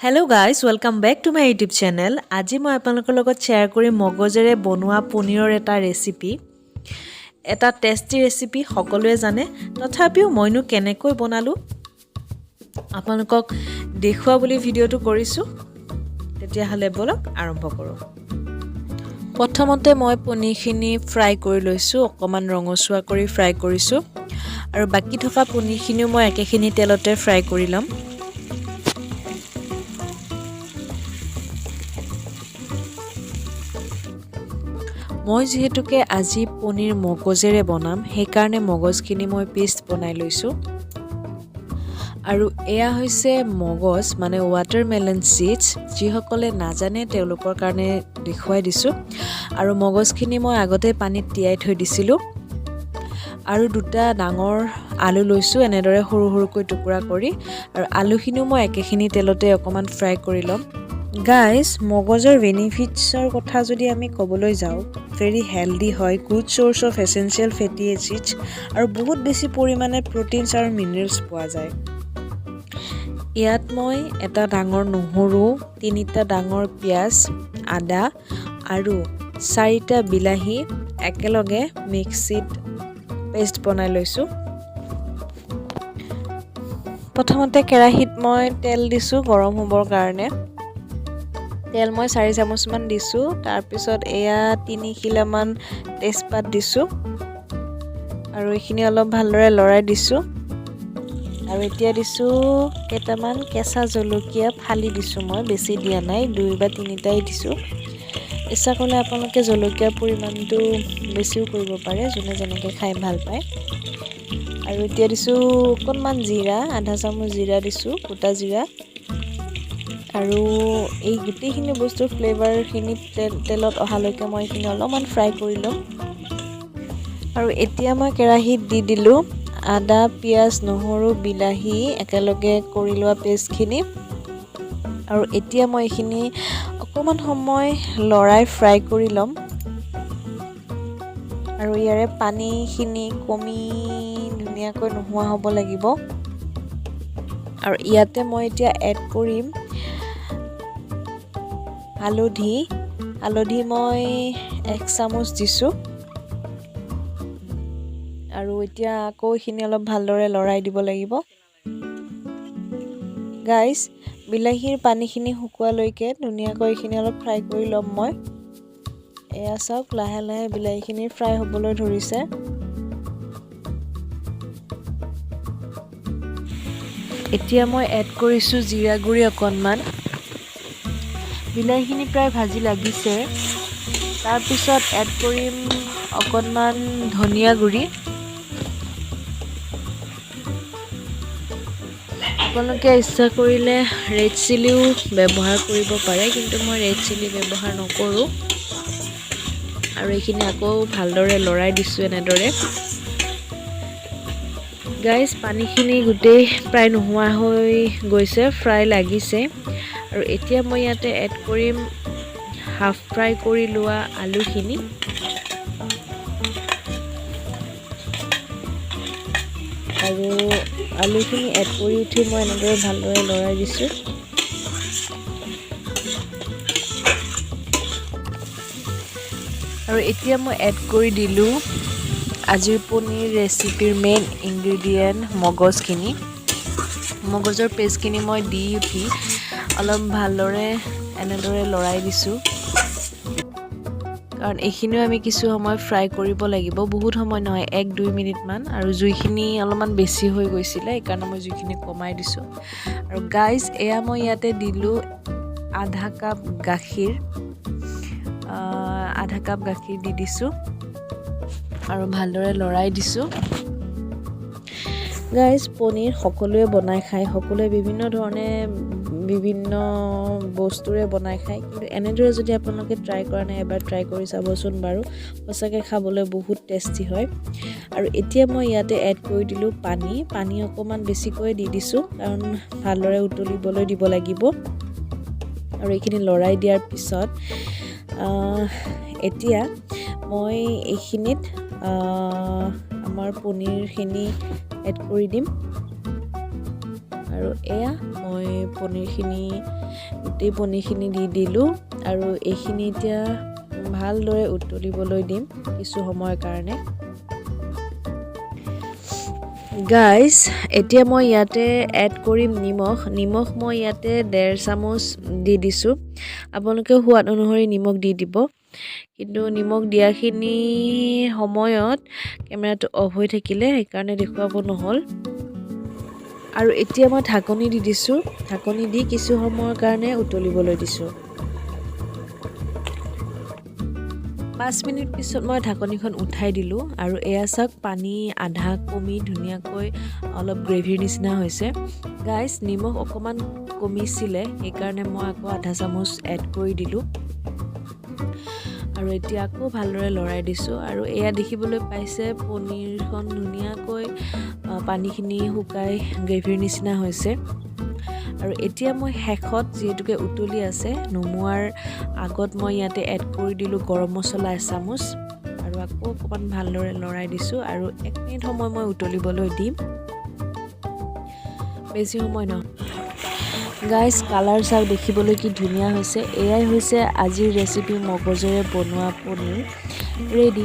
Hello guys, welcome back to my YouTube channel. আজি মই আপোনালোকৰ লগত শ্বেয়াৰ কৰিম মগজেৰে বনোৱা পনীৰৰ এটা ৰেচিপি, এটা টেষ্টি ৰেচিপি। সকলোৱে জানে, তথাপিও মইনো কেনেকৈ বনালোঁ আপোনালোকক দেখুওৱা বুলি ভিডিঅ'টো কৰিছোঁ। তেতিয়াহ'লে ব'লক আৰম্ভ কৰোঁ। প্ৰথমতে মই পনীৰখিনি ফ্ৰাই কৰি লৈছোঁ, অকণমান ৰঙচুৱা কৰি ফ্ৰাই কৰিছোঁ আৰু বাকী থকা পনীৰখিনিও মই একেখিনি তেলতে ফ্ৰাই কৰি ল'ম। মই যিহেতুকে আজি পনীৰ মগজেৰে বনাম, সেইকাৰণে মগজখিনি মই পেষ্ট বনাই লৈছোঁ। আৰু এয়া হৈছে মগজ, মানে ৱাটাৰমেলন চিডছ। যিসকলে নাজানে তেওঁলোকৰ কাৰণে দেখুৱাই দিছোঁ। আৰু মগজখিনি মই আগতে পানীত তিয়াই থৈ দিছিলোঁ। আৰু দুটা ডাঙৰ আলু লৈছোঁ, এনেদৰে সৰু সৰুকৈ টুকুৰা কৰি, আৰু আলুখিনিও মই একেখিনি তেলতে অকণমান ফ্ৰাই কৰি ল'ম। গাইজ, মগজৰ বেনিফিটছৰ কথা যদি আমি ক'বলৈ যাওঁ, ভেৰি হেল্ডি হয়, good source of essential fatty acids আৰু বহুত বেছি পৰিমাণে প্ৰ'টিনছ আৰু মিনাৰেলছ পোৱা যায়। ইয়াত মই এটা ডাঙৰ নহৰু, তিনিটা ডাঙৰ পিঁয়াজ, আদা আৰু চাৰিটা বিলাহী একেলগে মিক্সিত পেষ্ট বনাই লৈছোঁ। প্ৰথমতে কেৰাহীত মই তেল দিছোঁ গৰম হ'বৰ কাৰণে। তেল মই 4 চামুচমান দিছোঁ। তাৰপিছত এয়া 3 খিলামান তেজপাত দিছোঁ আৰু এইখিনি অলপ ভালদৰে লৰাই দিছোঁ। আৰু এতিয়া দিছোঁ কেইটামান কেঁচা জলকীয়া ফালি দিছোঁ মই, বেছি দিয়া নাই, দুই বা তিনিটাই দিছোঁ। ইচ্ছা কৰিলে আপোনালোকে জলকীয়াৰ পৰিমাণটো বেছিও কৰিব পাৰে, যোনে যেনেকৈ খাই ভাল পায়। আৰু এতিয়া দিছোঁ অকণমান জিৰা, আধা চামুচ জিৰা দিছোঁ, গোটা জিৰা। আৰু এই গোটেইখিনি বস্তুৰ ফ্লেভাৰখিনি তেলত অহালৈকে মই এইখিনি অলপমান ফ্ৰাই কৰি ল'ম। আৰু এতিয়া মই কেৰাহীত দি দিলোঁ আদা, পিঁয়াজ, নহৰু, বিলাহী একেলগে কৰি লোৱা পেষ্টখিনি। আৰু এতিয়া মই এইখিনি অকণমান সময় লৰাই ফ্ৰাই কৰি ল'ম আৰু ইয়াৰে পানীখিনি কমি ধুনীয়াকৈ নোহোৱা হ'ব লাগিব। আৰু ইয়াতে মই এতিয়া এড কৰিম হালধি। হালধি মই 1 চামুচ দিছোঁ আৰু এতিয়া আকৌ এইখিনি অলপ ভালদৰে লৰাই দিব লাগিব। গাইজ, বিলাহীৰ পানীখিনি শুকোৱালৈকে ধুনীয়াকৈ এইখিনি অলপ ফ্ৰাই কৰি ল'ম মই। এয়া চাওক, লাহে লাহে বিলাহীখিনি ফ্ৰাই হ'বলৈ ধৰিছে। এতিয়া মই এড কৰিছোঁ জিৰা গুড়ি অকণমান। বিলাহীখিনি প্ৰায় ভাজি লাগিছে। তাৰপিছত এড কৰিম অকণমান ধনিয়া গুড়ি। আপোনালোকে ইচ্ছা কৰিলে ৰেড চিলিও ব্যৱহাৰ কৰিব পাৰে, কিন্তু মই ৰেড চিলি ব্যৱহাৰ নকৰোঁ। আৰু এইখিনি আকৌ ভালদৰে লৰাই দিছোঁ এনেদৰে। গাইজ, পানীখিনি গোটেই প্ৰায় নোহোৱা হৈ গৈছে, ফ্ৰাই লাগিছে। আৰু এতিয়া মই ইয়াতে এড কৰিম হাফ ফ্ৰাই কৰি লোৱা আলুখিনি। আৰু আলুখিনি এড কৰি উঠি মই এনেদৰে ভালদৰে লৰাই দিছোঁ। আৰু এতিয়া মই এড কৰি দিলোঁ আজিৰ পনীৰ ৰেচিপিৰ মেইন ইনগ্ৰেডিয়েণ্ট মগজখিনি। মগজৰ পেষ্টখিনি মই দি উঠি অলপ ভালদৰে এনেদৰে লৰাই দিছোঁ, কাৰণ এইখিনিও আমি কিছু সময় ফ্ৰাই কৰিব লাগিব, বহুত সময় নহয়, 1-2 মিনিটমান। আৰু জুইখিনি অলপমান বেছি হৈ গৈছিলে, সেইকাৰণে মই জুইখিনি কমাই দিছোঁ। আৰু গাইজ, এয়া মই ইয়াতে দিলোঁ আধা কাপ গাখীৰ। আধা কাপ গাখীৰ দি দিছোঁ আৰু ভালদৰে লৰাই দিছোঁ। গাইজ, পনীৰ সকলোৱে বনাই খায়, সকলোৱে বিভিন্ন ধৰণে বিভিন্ন বস্তুৰে বনাই খায়, কিন্তু এনেদৰে যদি আপোনালোকে ট্ৰাই কৰা নাই, এবাৰ ট্ৰাই কৰি চাবচোন বাৰু। সঁচাকৈ খাবলৈ বহুত টেষ্টি হয়। আৰু এতিয়া মই ইয়াতে এড কৰি দিলোঁ পানী। পানী অকণমান বেছিকৈ দি দিছোঁ, কাৰণ ভালদৰে উতলিবলৈ দিব লাগিব। আৰু এইখিনি লৰাই দিয়াৰ পিছত এতিয়া মই এইখিনিত আমাৰ পনীৰখিনি এড কৰি দিম। আৰু এয়া মই মই পনীৰখিনি, গোটেই পনীৰখিনি দি দিলোঁ আৰু এইখিনি এতিয়া ভালদৰে উতলিবলৈ দিম কিছু সময়ৰ কাৰণে। গাইজ, এতিয়া মই ইয়াতে এড কৰিম নিমখ। নিমখ মই ইয়াতে 1.5 চামুচ দি দিছোঁ। আপোনালোকে সোৱাদ অনুসৰি নিমখ দি দিব। কিন্তু নিমখ দিয়াখিনি সময়ত কেমেৰাটো অফ হৈ থাকিলে, সেইকাৰণে দেখুৱাব নহ'ল। আৰু এতিয়া মই ঢাকনি দি দিছোঁ। ঢাকনি দি কিছু সময়ৰ কাৰণে উতলিবলৈ দিছোঁ। 5 মিনিট পিছত মই ঢাকনিখন উঠাই দিলোঁ আৰু এয়া চাওক, পানী আধা কমি ধুনীয়াকৈ অলপ গ্ৰেভিৰ নিচিনা হৈছে। গাইজ, নিমখ অকণমান কমিছিলে, সেইকাৰণে মই আকৌ আধা চামুচ এড কৰি দিলোঁ আৰু এতিয়া আকৌ ভালদৰে লৰাই দিছোঁ। আৰু এয়া দেখিবলৈ পাইছে, পনীৰখন ধুনীয়াকৈ পানীখিনি শুকাই গ্ৰেভিৰ নিচিনা হৈছে। আৰু এতিয়া মই শেষত, যিহেতুকে উতলি আছে, নমোৱাৰ আগত মই ইয়াতে এড কৰি দিলোঁ গৰম মছলা এচামুচ আৰু আকৌ অকণমান ভালদৰে লৰাই দিছোঁ আৰু 1 মিনিট সময় মই উতলিবলৈ দিম, বেছি সময় নহয়। গাইজ, কালাৰ চাওক, দেখিবলৈ কি ধুনীয়া হৈছে। এয়াই হৈছে আজিৰ ৰেচিপি, মগজেৰে বনোৱা পনীৰ ৰেডি।